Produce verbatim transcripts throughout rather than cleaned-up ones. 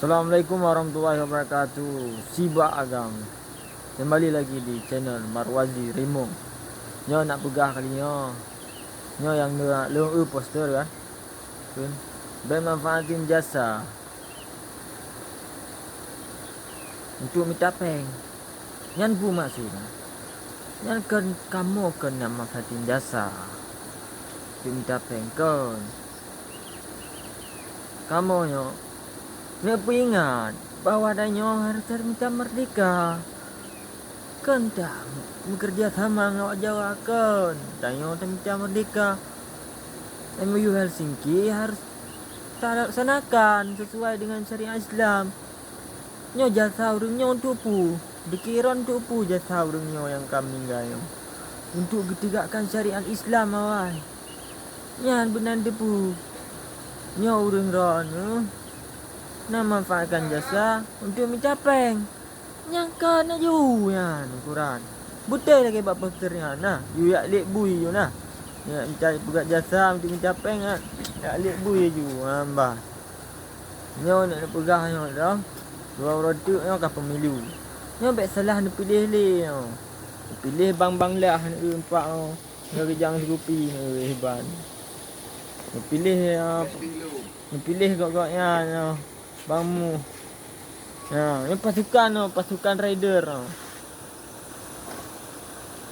Assalamualaikum warahmatullahi wabarakatuh. Sibak agam. Kembali lagi di channel Marwazi Remo. Nyoe nak peugah kali nyoe. Nyoe nyang neurak lôn eu poster kan. Kan. Bèk manfaatin jasa untuk mita péng. Nyan peue maksud? Nyan kon kamoe kon na manfaatin jasa untuk mita péng kon. Kamoe nyoe neupeuingat bahwa tanyoe harôh tamita meurdehka. Kon ta meukeureuja sama ngon awak Jawa kon. Tanyoe tamita meurdehka. M O U Helsinki harôh talaksanakan sisuai deungon syariat Islam. Nyoe jasa ureuëng nyoe untuk peue? Dikeue droen untuk peue jasa ureuëng nyoe nyang ka meuninggai nyoe? Untuk geutegakkan syariat Islam awai. Nyan beunan teupeue. Nyoe ureuëng droeneuh na manfaatkan jasa untuk mita péng. Nyang ka na ju nyan ukuran. Beutôi lagée bak poster nyan na, yue jak lét bui yue na. Nyak mita peugah jasa untuk mita péng nyan, jak lét bui ju. Ha, bah. Nyoe nak neupeugah nyoe dah. Dua uroe teuk nyoe ka pemilu. Nyoe bék salah neupiléh lé nyoe. Neupiléh bang-bang lah neueu empat nyoe. Nyoe geujang sikupi nyoe hiban. Neupiléh, ah, neupiléh gok-gok nyan nyoe. Bang Mu. Ha, nyoe pasukan nyoe, pasukan raider nyoe.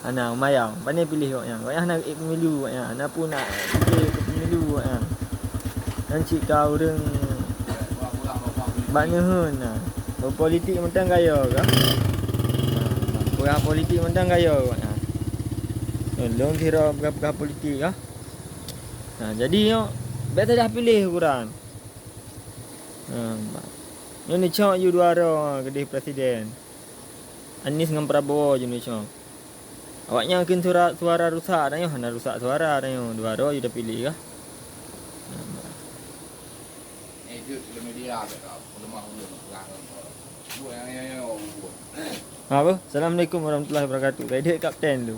Hana, lumayan. Pane piléh gobnyan. Gobnyan hana ék pemilu gobnyan. Hana pun nak ék pemilu gobnyan. Nyan cit ka ureuëng bak neuheun na. Berpolitik mantong gaya kah? Ha, peugah politik mantong gaya gobnyan. Lôn sidroe peugah-peugah politik kah? Ha, jadi nyoe, bék salah piléh ukuran. Ha, nyoe neucok yue dua droe keudeh presiden. Anies ngon Prabowo jinoe cok. Awaknyan kheun suara, suara rusak tanyoe, hana rusak suara tanyoe, dua droe jeuet tapiléh kah. Apa? Assalamualaikum warahmatullahi wabarakatuh. Saya dek kapten tu.